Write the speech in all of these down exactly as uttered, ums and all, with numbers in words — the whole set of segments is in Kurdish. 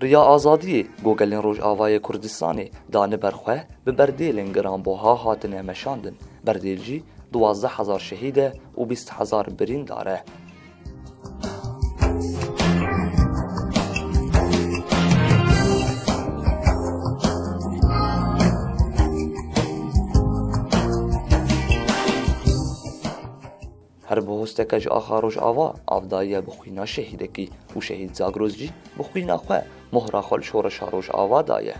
Riya azadiyê ku gelên Rojavayê Kurdistanê dane ber xwe, bi berdêlên giranbuha hatine meşandin. Berdêl jî duwazdeh hezar şehîd e û bîst hezar birîndar e. Her bihosteke ji axa Rojava av daye bi xwîna şehîdekî û şehîd Zagros jî bi xwîna xwe mohra xwe li şoreşa Rojava daye.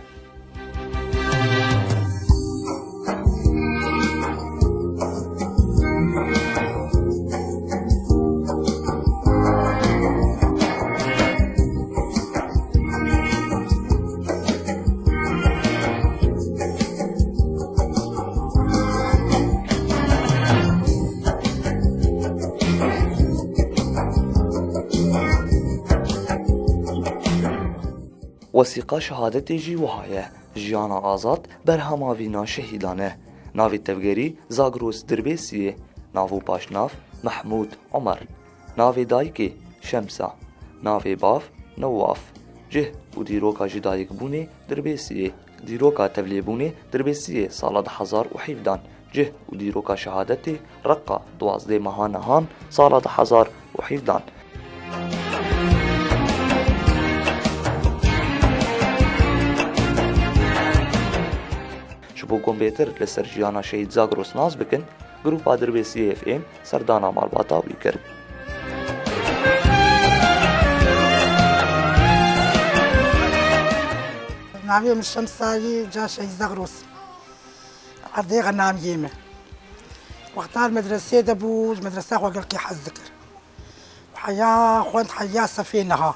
Wesîqa şehadetê jî wiha ye: Jiyana azad berhema vîna şehîdan e. Navê tevgerî Zagros Dirbêsiyê. Nav û paşnav Mehmûd Omer. Navê dayikê Şemsa. Navê bav Newaf. Cih û dîroka ji dayikbûnê Dirbêsiyê. Dîroka tevlêbûnê Dirbêsiyê sala du hezar û hevdehan. Cih û dîroka şehadetê Reqa duwazdeh meha nihan sala du hezar û hevdehan. Ji bo ku bêtir li ser jiyana Şehîd Zagros nas bikin, Grupa Dirbêsiyê F M serdana malbata wî kir. Navê min Şemsa ye, ca Şehîd Zagros. Erdê Xenamiyê me. Wexta li medresê de bû, ji medresa xwe gelkî hez dikir. Heya xwend, heya sefê niha.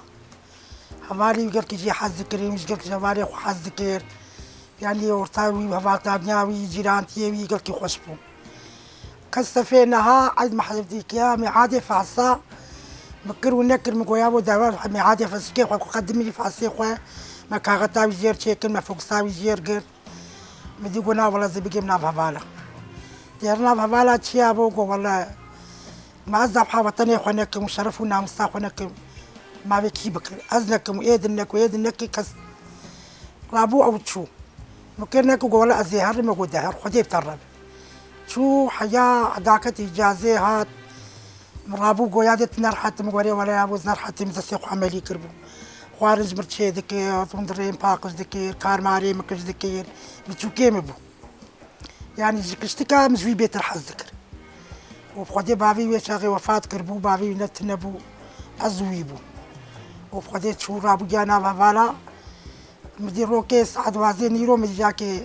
Hevalê wî gelkî jê hez dikirin, wî ji gelkî ji hevalê xwe hez dikir. Yanî orta wî, hevaltaniya wî, cîrantiyê wî gelkî xweş bû. Kes sefê niha eyd mehevdîkiya mîadê fehsa min kir û nekir, min goya bo dewa mîadê fesikê xwe ku qedimî fehsê xwe, me kaxeta wî jêr çêkir, me foksa wî jêr girt. Min dî got, na wele zê bigêm nav hevala. Dêr nav hevala çiya bo, got, wele ma ez dabha wetenê xwe nekim û şeref û namûsa xwe nekim, ma vê kî bikir? Ez nekim û ê din nekim û ê din nekim, kes rabû ew çû. Min kir nekim, got, wele ez ê herim, got, de her, Xwedê bi te re be. Çû heya edaketî cazê hat, Min rabû goya dê tu nerhetim, gorê wele ya bû, ez nerhetim, destê xwe emelî kiribû. Xwarin ji min çê dikir, hûn dirên paqij dikir, karmarê min kiş dikir, biçûkê min bû. Yanî ji kiştika min ji wî bêtir hez dikir. Û bi Xwedê bavê wê çaxê wefat kiribû, bavê wî ne tune bû, ez û wî bû. Û bi Xwedê çû rabû giya nav hevala, min dî rokê saet duwazdeh nîro min dî cakê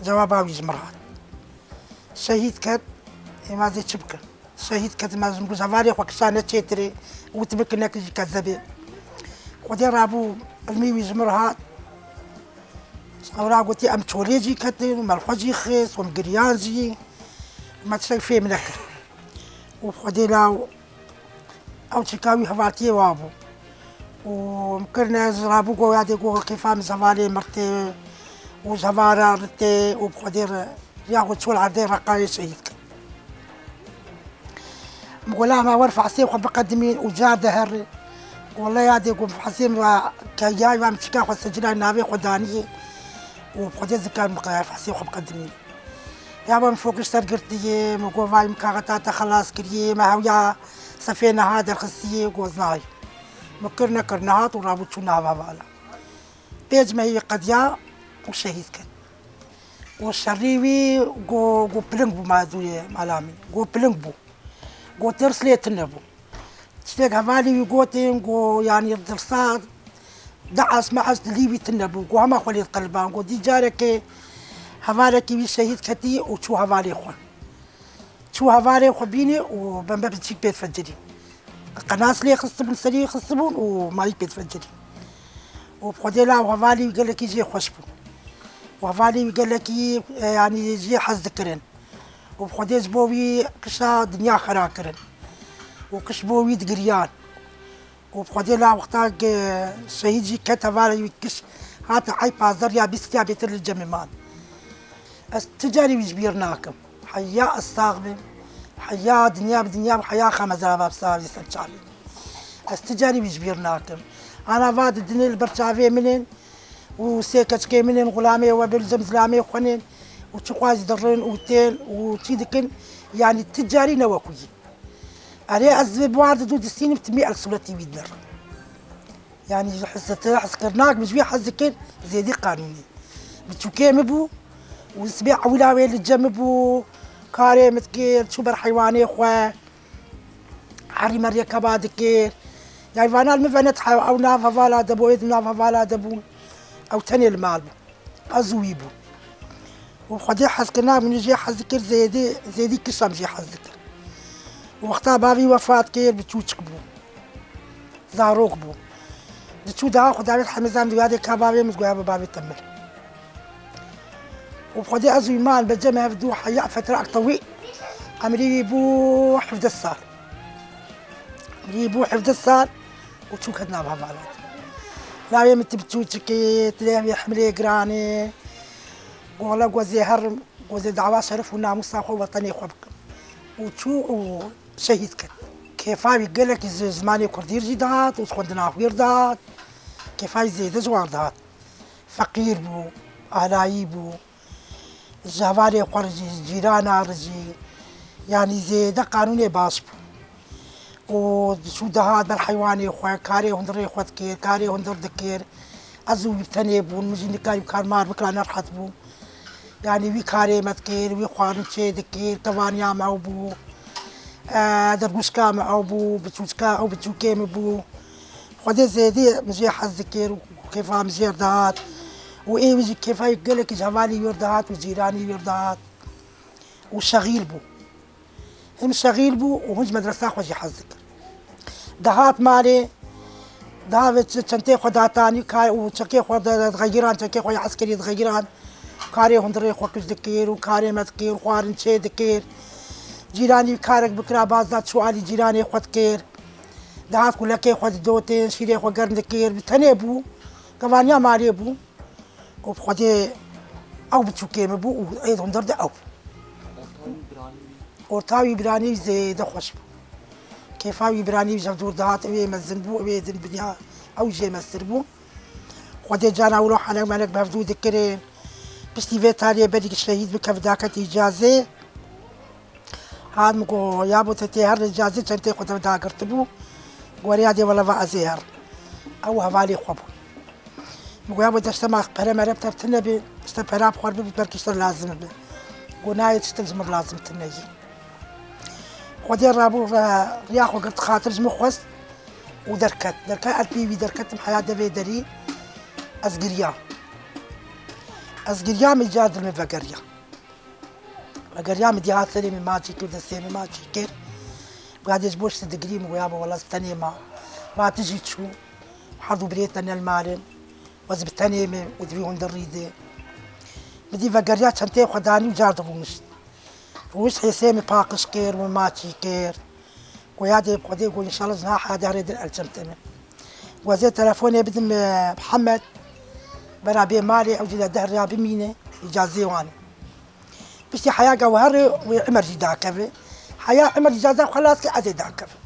cewaba wî ji min re hat. Şehîd ket, ê ma zê çi bikin? Şehîd ketim ez, min got, hevalê xwe kişa ne çêtirê, û tu bikine ki jî kezebê. Xwedê rabû, ilmî wî ji min re hat. Ewra gotî, em çolê jî ketin, me li xwe jî xist, em giriyan jî. Me tiştek fêm nekir. Û Xwedê law, ew çika wî hevaltiyê wa bû. Û em kirine, ez rabû go, ya dê go, kêfa min ji hevalê mirtê û ji hevara ritê û bi Xwedê re. Ya xwe çol erdê Reqayê şehîd kir. Min got, "La ma wer fehsê xwe biqedimîn û car de here." Wele ya dê got, "Fehsê min wa keyay wa min çika xwe secilay navê xwe daniyê û bi Xwedê zikar min qeyay fehsê xwe biqedimîn." Ya ba min fokiş ser girtiyê, min got, "Vay min kaxeta te xelas kiriyê, me hewya sefê niha derxistiyê." Got, "Zay." Min kir nekir nehat û rabû çû nav hevala. Pênc mehî qediya û şehîd ket. Û şerî wî go, go piling bû, ma dûyê mala min. Go piling bû. Go tirs lê tune bû. Tiştek hevalî wî gotin, go, yanî dirsa daş meaş dilî wî tune bû. Go hema xwe lê diqeliban. Go dî carekê hevalekî wî şehîd ketî û çû hevalê xwe. Çû hevalê xwe bînî û bembe biçîk pê difecirî. Qenas lê xistibûn, serî xistibûn û mayî pê difecirî. Û bi Xwedê la û hevalî wî gelekî jê xweş bû. Û hevalî wî gelekî, e, yanî jê hez dikirin. Û bi Xwedê ji bo wî kişa dinya xera kirin. Û kiş bo wî digiriyan. Û bi Xwedê la wexta ke şehîd jî ket hevalê wî kiş hate ey pazdeh ya bîst ya bêtir li cemê man. Ez ti carî wî ji bîr nakim. Heya ez sax bim. Heya dinya bi dinya bi heya xemezava bi sax bî ser çavê. Ez ti carî wî ji bîr nakim. Ana va di dinê li ber çavê min in û sê keçikê min in, xulamê we bi li cem zilamê xwe nin û çi xwaş dirin û tên û çi dikin, yanî ti carî ne wekû yî. Erê, ez bi war didu distînim timî el sûretî wî dinerim. Yanî ji his-, hizkirnak min ji wî hez dikir, zêdî qanûnî. Biçûkê min bû û sibê ewila wê li cem min bû, karê min dikir, çû ber heywanê xwe. Herî meriyê keba dikir. Yayvana li min ve nedihew, ew nav hevala de bû, êd nav hevala de bûn. Ew tenê li mal bû. Ez û wî bûn. Û Xwedê hezkirina min jê hez dikir, zêdî, zêdî kişam jê hez dikir. Wexta bavî wefat kir, bi çûçik bû. Zarok bû. Diçû daha xwe davêt hemizan di yadê ka bavê min, goya bi bavê te mil. Û bi Xwedê ez û îman be cem hev dû heya fetrak tewî. Emrî wî bû hevdeh sal. Emrî wî bû hevdeh sal û çû ket nav hevalat. Lawê min ti bi çûçikê, ti lê hemlê giranê. Gola gozê herim, gozê dawa şeref û namûsa xwe wetenê xwe bikim. Û çû û şehîd ket. Kêfa wî gelekî ji zimanê kurdî jî dihat û ji xwendina xwîr dihat. Kêfa wî zêde ji wan dihat. Feqîr bû, alayî bû. Ji hevalê xwe re jî, ji cîrana re jî, yanî zêde qanûnê baş bû. Û diçû dihat ber heywanê xwe, karê hundirê xwe dikir, karê hundir dikir. Ez û wî bi tenê bûn, min jî nikarî karmar bikira, nerehet bû. Yanî wî karê me dikir, wî xwarin çê dikir, kevaniya me ew bû. E, dergûşka me ew bû, biçûçka ew biçûkê min bû. Xwedê zêdî min jê hez dikir û kêfa min jê dihat. Û ê wî jî kêfa wî gelekî ji hevalî wî dihat û cîranî wî dihat. Û şexîl bû. Him şexîl bû û him ji medresa xwe jî hez dikir. Dihat malê, dihavê çi-, çentê xwe datanî ka-, û çekê xwe de-, de-, dixeyiran, çekê xwe ya eskerî dixeyiran. Karê hundirê xwe kiş dikir û karê me dikir, xwarin çê dikir. Cîranî karek bikira, baz da çû alî cîranê xwe dikir. Dihat kulekê xwe didotên, şîrê xwe germ dikir. Bi tenê bû, kevaniya malê bû. Û bi Xwedê ew biçûkê min bû û êd hundir de ew. Orta wî biranî wî zêde xweş bû. Kêfa wî biranî wî ji hev dûr dihat, ew ê mezin bû, ew ê din binya, ew jê meztir bû. Xwedê cana wilo henek menek bi hevdû dikirin. Piştî vê taliyê berî şehîd bikeve daket îcazê. Hat min got, "Yabo te tê her îcazê çentê xwe de dagirtibû." Got, "Erê yadê wele va ez ê her." Ew hevalê xwe bû. Min got, "Yabo deşte ma pere mere bi te tune be, işte pera bi xwe re bibe, belkî ji te lazim be." Got, "Nayê, tiştek ji min lazim tune ye." Xwedê rabû re-, riya xwe girt xatir ji min xwest û derket. Derket, ez pê wî derketim heya devê derî, ez giriyam. Ez giriyam, îcar dil min vegeriya. Vegeriya, min dîha serê min maçî kir, destê min maçî kir. Got, "Yadê ji bo çi digirî?" Min got, "Yabo wela ez tenê ma." Va, "Tu jî çû. Her du birê te ne li mal in. Ez bi tenê me û di vî hundirî de." Min dî vegeriya, çenteyê xwe danî û car dirûnişt. Rûnişt, hêsê min paqij kir, min maçî kir. Got, "Yadê bi Xwedê," got, "înşallah ji niha heya de herê din elçem te min." Got, "Ez ê telefonê bidim, e, Mihemed, bera bê malê, ew jî li deh riya bimîne, îcazê wan e." Piştî heya ke we herê, wê Umer jî dakeve. Heya Umer îcaza xwe las kir, ez ê dakevim.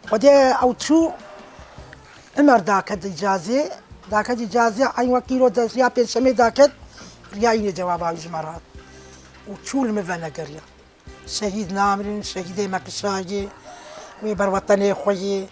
Xwedê ew çû, Umer daket îcazê, daket îcazê, eyn wekî îro de riya pêncşemê daket, riya înê cewaba wî ji me re hat. Û çû li min venegeriya. Şehîd namirin, şehîdê me kişayê, wê ber wetenê xwe yê.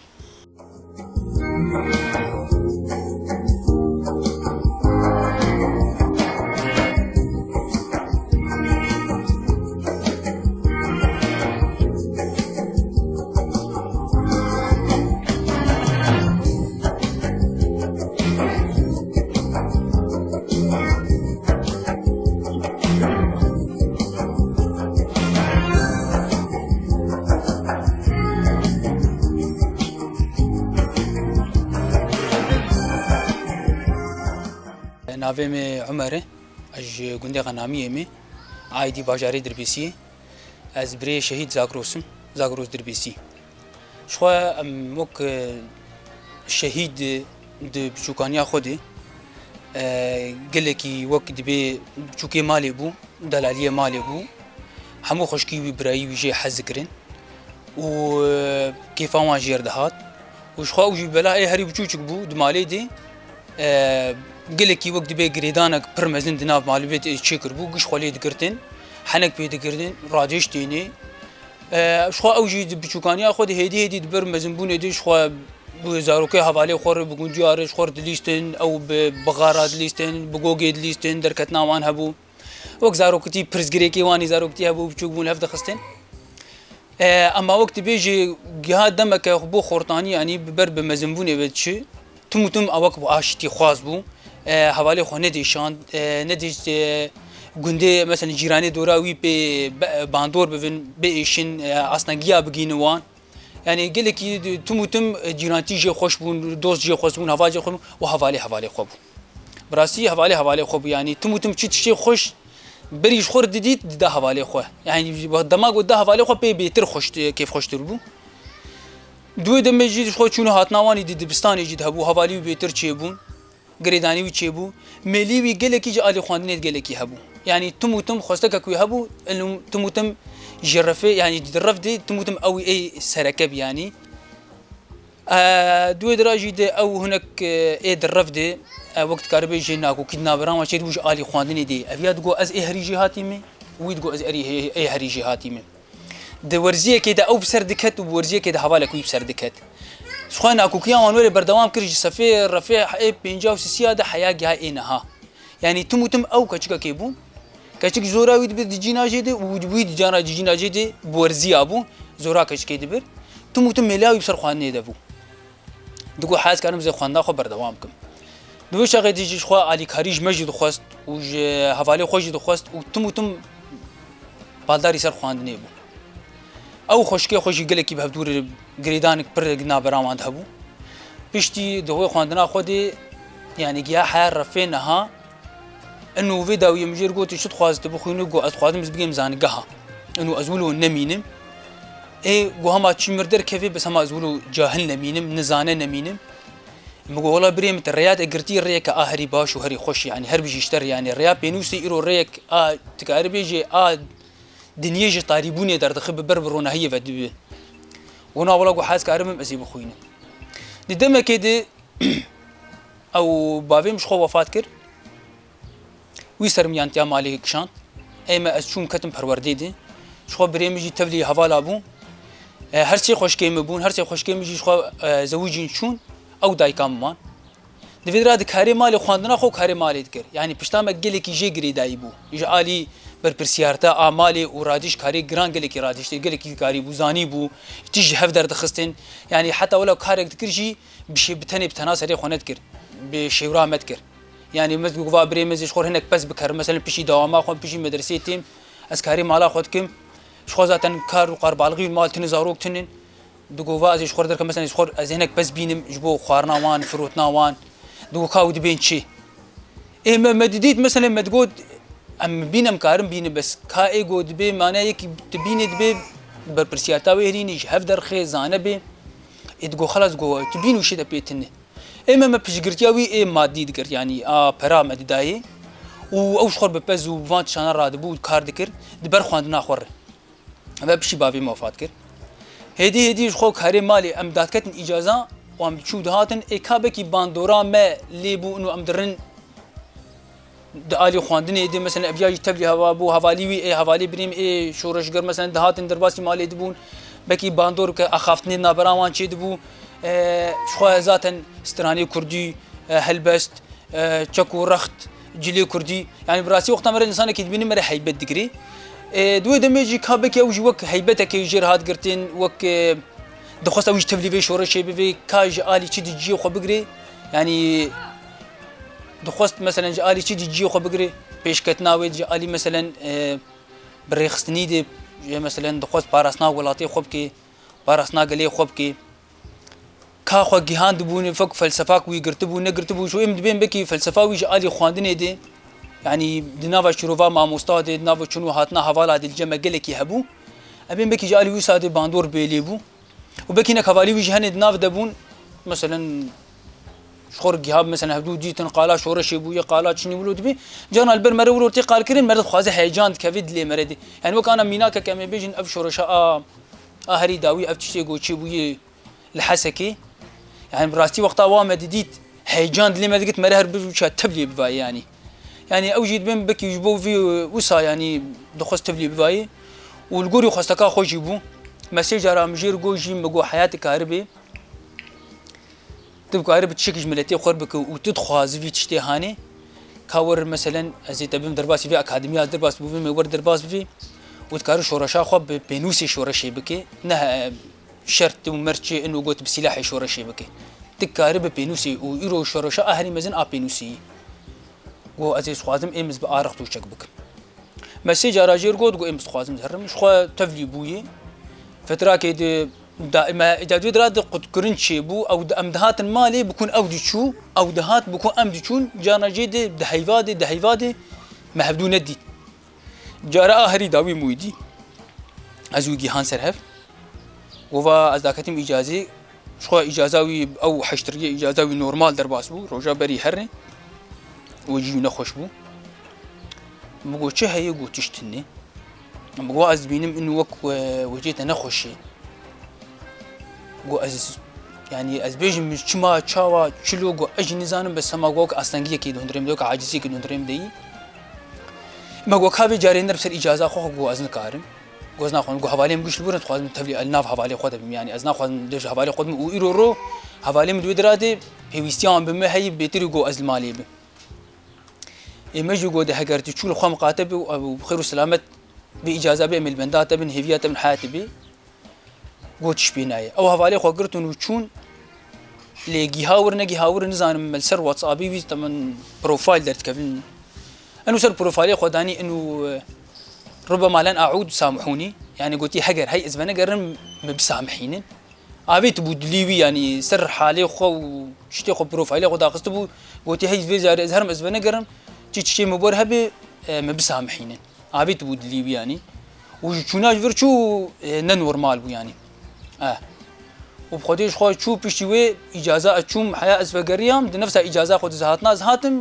Navê me Umer e. Ez ji gundê Xenamiyê me. Aîdî bajarê Dirbêsiyê. Ez birê şehîd Zagros im. Zagros Dirbêsî. Ji xwe em wek, e, şehîd di biçûkaniya xwe de, e, gelekî wek dibê biçûkê malê bû, delaliyê malê bû. Hemû xweşkî wî, birayî wî jê hez dikirin. û, e, kêfa wan jêr dihat. Û ji xwe ew jî bela ê herî biçûçik bû di malê de. E, gelekî wek dibê girêdanek pir mezin di nav malê de çêkiribû, giş xwe lê digirtin, henek pê digirtin, radêş tênê. E, ji xwe ew jî di biçûkaniya xwe de hêdî hêdî di ber mezinbûnê de ji xwe bi zarokê hevalê xwe re, bi gundiya re ji xwe re dilîstin, ew bi bixara dilîstin, bi gogê dilîstin, derketina wan hebû. Wek zarokitî pirsgirêkê wan ê zarokitî hebû, biçûk bûn, hev dixistin. E, ema wek dibêjî giha demeke xwe bo xortanî, yanî bi ber bi mezinbûnê ve diçi, tim û tim ew wek bi aştî xwaz bû. E, hevalê xwe nedê şand, e, nedê, e, gundê, mesela cîranê dora wî pê be-, bandor bibin, biêşin, e, astengiya bigihînin wan. Yanî gelekî tim û tim, e, cîrantî jê xweş bûn, dost jê xweş bûn, heval jê xweş bûn û hevalê hevalê xwe bû. Bi rastî hevalê hevalê xwe bû, yanî tim û tim çi tiştê xweş berî ji xwe re didît, dida hevalê xwe. Yanî dema ku da hevalê xwe pê bêtir xweş, kêfxweştir bû. Di wê demê jî ji xwe çûn û hatina wan ê di dibistanê jî de hebû, hevalî wî bêtir çêbûn, girêdanî wî çêbû. Mêlî wî gelekî ji alî xwendinê de gelekî hebû. Yanî tim û tim xwestekek wî hebû, êlim tim û tim ji refê, yanî di ref de tim û tim ew ê sereke bî yanî. E, di wê dira jî de ew hinek, e, ê di rev de, e, wek dikaribê jê nakokî di navbera wan çêdibû ji alî xwendinê de. Ev ya digo ez ê herî jêhatî me, wî digo ez erî hê-, ê herî jêhatî me. Di werziyekê de ew bi ser diket û bi werziyekê de hevalek wî bi ser diket. Ji xwe nakokiya wan were berdewam kir ji sefê refê ê pêncî û sisiya de heya giha ê niha. Yanî tim û tim ew keçikekê bûn. Keçik zora wî dibir di cîna jê de û wî di cana di cîna jê de bi werziya bû. Zora keçikê dibir. Tim û tim mêliya wî bi ser xwendinê de bû. Digo hez karim zê xwendina xwe berdewam kim. Di wê çaxê de jî ji xwe alîkarî ji me jî dixwest û ji hevalê xwe jî dixwest û tim û tim baldarî ser xwendinê bû. Ew xweşikê xwe jî gelekî bi hevdû re girêdanek pir di navbera wan de hebû. Piştî di wê xwendina xwe de, yanî giha heya refê niha, ino vê dawiyê min jê re got, tu çi dixwazî tu bixwînî? Got, ez dixwazim ez bigêm zanîngeha. Ino ez wilo nemînim. Ê got, hema çî min derkeve, bes hema ez wilo cahil nemînim, nizane nemînim. Min got, wela birê min, tu rêya te girtî, rêyeke a herî baş û herî xweş, yanî her bijî ji te re, yanî rêya pênûsê îro rêyek a, tu karî bêjî, a dinyê ji tarîbûnê derdixe, bi ber bi ronahiyê ve dibe. Got, na wela, got, hez karibim ez ê bixwînim. Di demekê de ew bavê min ji xwe wefat kir. Wî ser min yantiya malê kişand. Ê me ez çûm ketim perwerdê de. Ji xwe birê min jî tevlî hevala bû. E, her sê xweşkê min bûn, her sê xweşkê min jî ji xwe, e, zewicîn çûn. Ew dayika min man. Di vê dira di karê malê xwendina xwe û karê malê dikir. Yanî pişta me gelekî jê girêdayî bû. Ji alî berpirsiyarta a malê û radiş karê giran gelekî radiştê, gelekî karî bû, zanî bû, tişt ji hev derdixistin. Yanî heta wela karek dikir jî bi şê-, bi tenê bi tena serê xwe nedikir. Bi şêwra me dikir. Yanî me digot va birê min zê ji xwe hinek pez bikir. Meselen piştî dewama xwe, piştî medresê têm, ez karê mala xwe dikim. Ji xwe zaten kar û qarbalixî û mal tune, zarok tune. Digot va ez ê ji xwe re derkim, mesela ji xwe re ez ê hinek pez bînim ji bo xwarina wan, firotina wan. Digot ka ew dibên çi? Ê me, me didît, mesela me digot em bîn, em karin bînin, bes ka ê got dibê, mane yekî tu bînê dibê berpirsiyarta wê herînî ji hev derxê, zane bê. Ê digot xelas, digot tu bîn û şê de pê tune. Ê me, me piştgirtiya wî ê madî digirt, yanî a pera me didayê. Û ew ji xwe re bi pez û bi van tiştana radibû û kar dikir, di ber xwendina xwe re. Ve piştî bavê me wefat kir. Hêdî hêdî ji xwe karê malê em dadiketin îcaza û em diçû dihatin, ê ka bekî bandora me lê bû û em dirin di alî xwendinê de, mesela ev ya jî tevlî heva bû, hevalî wî ê, hevalê birêm ê şoreşger, mesela dihatin derbasî malê dibûn, bekî bandor ke axaftinê navbera wan çêdibû. E, ji xwe zaten stranê kurdî, e, helbest, e, çek û rext, cilê kurdî. Yanî bi rastî wexta me re însanekî dibîne me re heybet digirê. E, di wê demê jî ka bekî ew jî wek heybetekê jê re hat girtin, wek, e, dixwest ew jî tevlî vê şoreşê bivê, ka ji alî çi di ciyê xwe bigirê. Yanî dixwest meselen ji alî çi di ciyê xwe bigirê, pêşketina wê ji alî meselen, e, bi rêxistinî de, e, meselen dixwest parastina welatê xwe bike, parastina gelê xwe bike. Ka xwe gihandibûn, fek felsefak wî girtibû, negirtibû, ji em dibên bekî felsefa wî ji alî xwendinê de, yanî di nava şirova mamosta de, di nava çûn û hatina hevala de li cem me gelekî hebû. Em ên bekî ji alî wî sa de bandor bê lê bû. Û bekî hinek hevalî wî jî henê di nav de bûn, meselen, ji xwe re giha, meselen, hevdû dîtin, qala şoreşê bûye, qala çinî wilo dibê. Carna li ber mere wilo tê qalkirin, mere dixwaze heyecan dikeve dilê mere de. Yanî wek ana mînakek em ê bêjin, ev şoreşa a A herî dawî ev tiştê ku çêbûyî li Hesekê. Yani bi rastî wexta wa me didît, heyecan dilê me digit, mere her bivûça tevliyê bivayê yani. Yani ew jî dibên belkî ji bo vî wisa yani dixwest tevliyê bivayê. Û li gorî xwesteka xwe jî bû. Me sê cara mijêr got jî, me got heya tu karibê. Tu dikarî bi tiştekî ji miletê xwe bike û tu dixwazî vî tiştê hanê, ka wer meselen ez ê te bim derbasî vê akademiya derbas bû, vê me wer derbas bivî û dikarî şoreşa xwe bi pênûsê şoreşê bike. Ne he-, şert û merçê in û got bi sîlahê şoreşê bike. Tu dikarî bi pênûsê û îro şoreşa a herî mezin a pênûsê yî. Got ez ê dixwazim êm ez bi arix tûçek bikim. Me sê cara jêr got, got êm ez dixwazim herim. Ji xwe tevlî bûyê. Fetrakê di da-, me îdadî dira di qutkirin çêbû, ew di-, em dihatin malê, bikun ew diçû, ew dihat, bikun em diçûn, carna jê di, di heyva de, di heyva de me hevdû nedît. Cara a herî dawî Muîdî, ez û Gîhan ser hev. Gova ez daketim îcazê, ji xwe îcaza wî, ew heştiriyê îcaza wî normal derbas bû, roja berî herê û cî wî nexweş bû. Min got, "Çi heye?" Got, "Tişt tune." Min got, "Ez dibînim inu wek we-, wecê te nexweş e." Got, "Ez, yani ez bêjim çima, çawa, çilo?" Got, "Ez jî nizanim, bes hema got wek astengiyekê di hundirê min de, wek aciziyekê di hundirê min de yî." Me got, "Ka vê carê ner bi ser îcaza xwe." Got, "Ez nikarim." Got, "Ez naxwazim." Got, "Hevalê min giş li wir in, dixwazim tevlî li nav hevalê xwe de bim. Yani ez naxwazim dêv ji hevalê xwe de bim û îro ro hevalê min di wê dira de pêwîstiya wan bi me heyî bêtir û got ez li malê bim." Ê me jî got, "De heger tu çû li xwe miqate bî û ew xêr û selamet bê îcaza bê, em ê li benda te bin, hêviya te bin, heya te bê." Got, "Tişt pê nayê." Ew hevalê xwe girtin û çûn. Lê gîha wir, ne gîha wir, nizanim, me li ser WhatsAppê wî te min profayl derdikevin. Eno ser profilê xwe danî, eno, e, "Rubema len aûd, samihûnî." Yani gotî, "Heger hey ez venegerim, me bisamihînin." Avêt bû dilî wî, yani ser halê xwe û tiştê xwe, profilê xwe daxistibû. Gotî, "Hey vê carê ez herim, ez venegerim. Çi çiçê min bor hebe, e, me bisamihînin." Avêt bû dilî wî, yani. Û ji çûna ji vir çû, e, ne normal bû, yani. Eh. Û bi xwedê ji xwe çû, piştî wê îcaza ez çûm, heya ez vegeriyam, di nefsa îcaza xwe di zihatina ez hatim,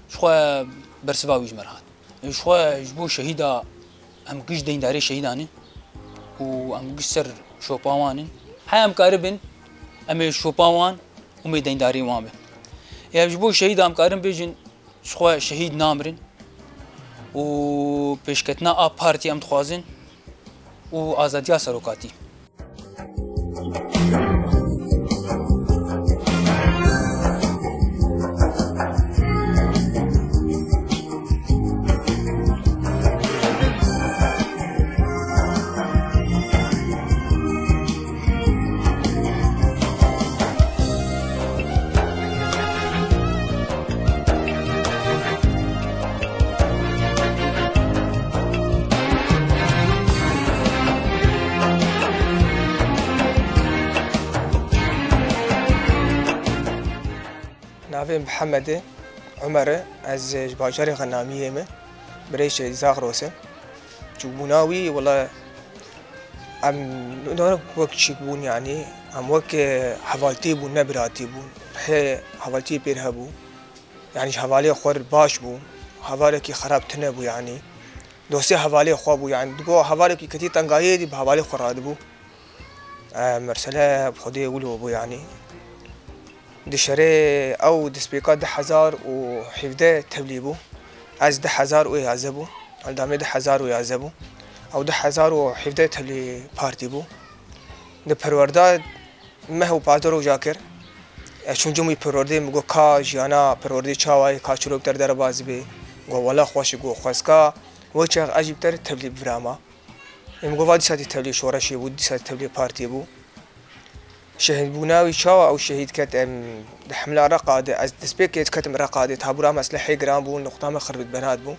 ji xwe bersiva wî ji me re hat. Ji xwe ji bo şehîda, em giş deyndarê şehîdan in û em giş ser şopa wan in. Heya em karibin, em ê şopa wan û em ê deyndarê wan bin. Ev ji bo şehîda em karin bêjin, ji xwe şehîd namirin û pêşketina a partî em dixwazin û azadiya serokatî. Navê min Mihemed e, Umer e, ez ji bajarê Xenamiyê me, birê Şehîd Zaxros e. Çûbûna wî, wela em ne wek çîk bûn, yanî em wek, e, hevaltî bûn, ne biratî bûn. Hê hevaltî pêr hebû. Yanî ji hevalê xwe re baş bû. Hevalekî xerab tune bû, yanî. Dostê hevalê xwe bû, yanî. Digo hevalekî ketî tengayê dî bi hevalê xwe radibû. E, mesele bi Xwedê wilo bû, yanî. Di şerê ew destpêka du hezar û hevdeh tevlî bû. Ez du hezar û yazdeh bû. Endamê du hezar û yazdeh bû. Ew du hezar û hevdeh tevlî partî bû. Di perwerda meh û pazdeh roja kir. Ez çûm cem wî perwerdê, min got, "Ka jiyana perwerdê çawa ye, ka çilo bi te re derbas bê?" Got, "Wela xweş e." Got, "Xwezka we çax ez jî bi te re tevlî bivirama." Em got, "Va dîsa tê tevlî şoreşê bû, dîsa tê tevlî partiyê bû." Şehîdbûna wî çawa ew şehîd ket, em di hemla Reqa de, ez destpêkê diketim Reqa de, tabûra me eslehê giran bû, nuqta me xirbit benat bû.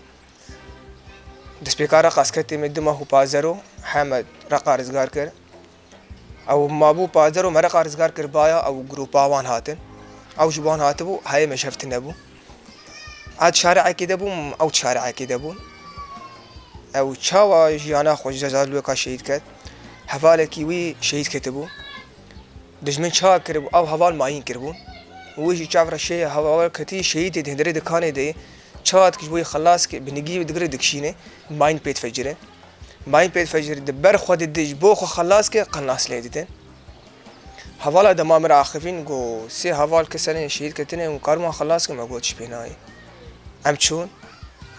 Destpêka Reqa ez ketê me du mah û pazdeh ro, heme Reqa rizgar kir. Ew mabû pazdeh ro me Reqa rizgar kir baya, ew grûpa wan hatin. Ew ji wan hatibû, heyê me ji hev tune bû. Ez di şareekê de bûm, ew di şareekê de bûn. Ew çawa jiyana xwe ji ceza li weka şehîd ket? Hevalekî wî şehîd ketibû. Dijmin çawa kiribû? Ew heval mayîn kiribûn. Wî jî çav re şê heval ketî şehîdê di hundirê dikanê de ye. Çawa dikî ji bo wî xelas ke, bi nigî digire dikişîne, mayîn pê difecire. Mayîn pêt fecirî di ber xwe didin ji bo xwe xelas ke qenas lê didin. Hevala dema min re axivîn, got, sê heval keselên şehîd ketine û karin wan xelas ke, me got, çi pê nayê. Em çûn,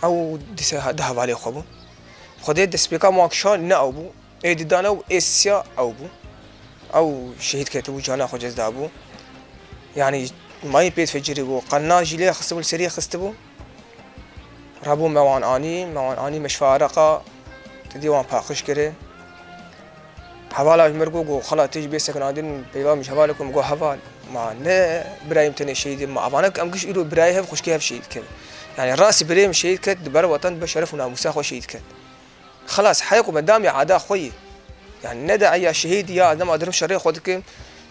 ew dîsa du hevalê xwe bûn. Xwedê destpêka wan kişan ne ew bû. Ê didan ew, ê siya ew bû. Ew şehîd ketibû, cana xwe cez dabû. Yanî mayîn pêt fecirî bû, qelna jî lê xistibû, li serî xistibû. Rabû me wan anî, me wan anî meşfa Reqa, te dî wan paqij kirin. Hevala ji mir got, got, xela tê ji bê sekinandin, peyva min ji hevalê ku min got, heval, ma ne birayê min tenê şehîd e, ma avana ku em giş îro birayê hev xwişkê hev şehîd dikevin. Yanî rastî birê min şehîd ket, di ber watan, di ber şeref û namûsa xwe şehîd ket. Xelas, heya ku me damê ada xwe yê. Yanî ne de eya şehîd ya, dema dirim şerê xwe dikim.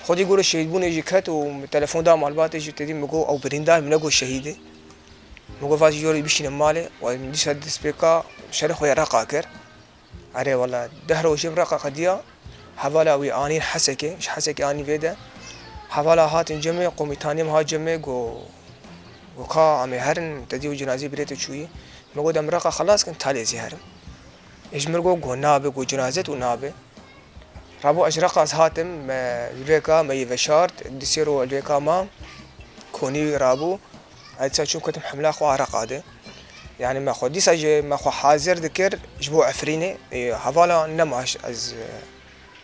Xwedî goro şehîdbûnê jî ket û min telefon da malbatê jî, te dî min got, ew birîndar, min negot şehîd e. Min got, va jî yorî bişîne malê, û min dîsa destpêka şerê xwe ya Reqa kir. Erê wela, deh rojê min Reqa qediya, hevala wî anîn Hesekê, ji Hesekê anî vê de. Hevala hatin cemê, komîtanê min hat cemê, got, got, ka em ê herin, te dî û cinazê birê te çûyî. Me got, em Reqa xelas kin, talê zî herin. Ê ji mir got, got, nabe, got, cinazet û nabe. Rabû ez ji Reqa ez hatim, me li vê ka me yê veşart, di sê ro li vê ka ma, konî rabû. Ez dîsa çûm ketim hemla xwe a Reqa de. Yanî me xwe dîsa jî me xwe hazir dikir ji bo Efrînê. Ê, hevala nema hişt ez,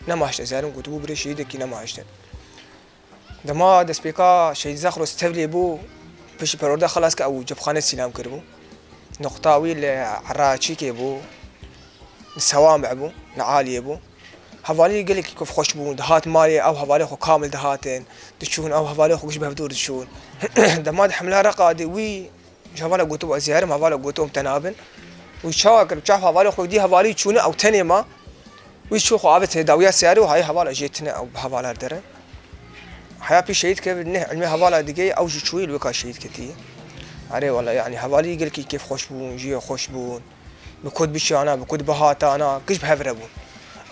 nema hişt ez herim, gotibû birê şehîdekî nema hişt e. Dema destpêka Şehîd Zexros tevlî bû, piştî perwerde xelas ke ew cepxane sîlam kiribû. Nuqta wî li Eraçîkê bû, li Sewamê bû, li Aliyê bû. Hevalî gelekî kifxweş bûn, dihat malê, ew hevalê xwe kamil dihatin, diçûn, ew hevalê xwe giş bi hevdûr diçûn. Dema di hemla Reqa de wî ji hevala gotibû, ez ê herim, hevala gotibû, em te nabin. Wî çawa kir? Çav hevalê xwe dî, hevalî çûne, ew tenê ma. Wî çû xwe avêt dawiya seyarê û hayê hevala jê tine, ew bi hevala derin. Heya pî şehîd kevin, neh ilmê hevala digê, ew jî çûyî li wê ka şehîd ketî. Erê wela, yanî hevalî gelkî kêfxweş bûn, jiyê xweş bûn. Bi ku dibiçiyana, bi ku dibihatana, giş bi hev re bûn.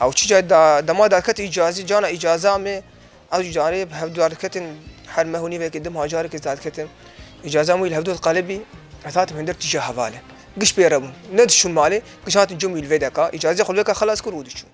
Ew çi ca da, dema daket îcazî, cana îcaza me, ew carê bi hev dua diketin, her meh û nîvekê dim ha carekê ez dadiketim. Îcaza min wî li hevdû diqelibî, ez hatim hundir tîja hevalê. Giş pê re bûn. Ne diçûn malê, giş hatin cûm wî li vê de ka. Îcazê xwe li vê ka xelas kir û diçûn.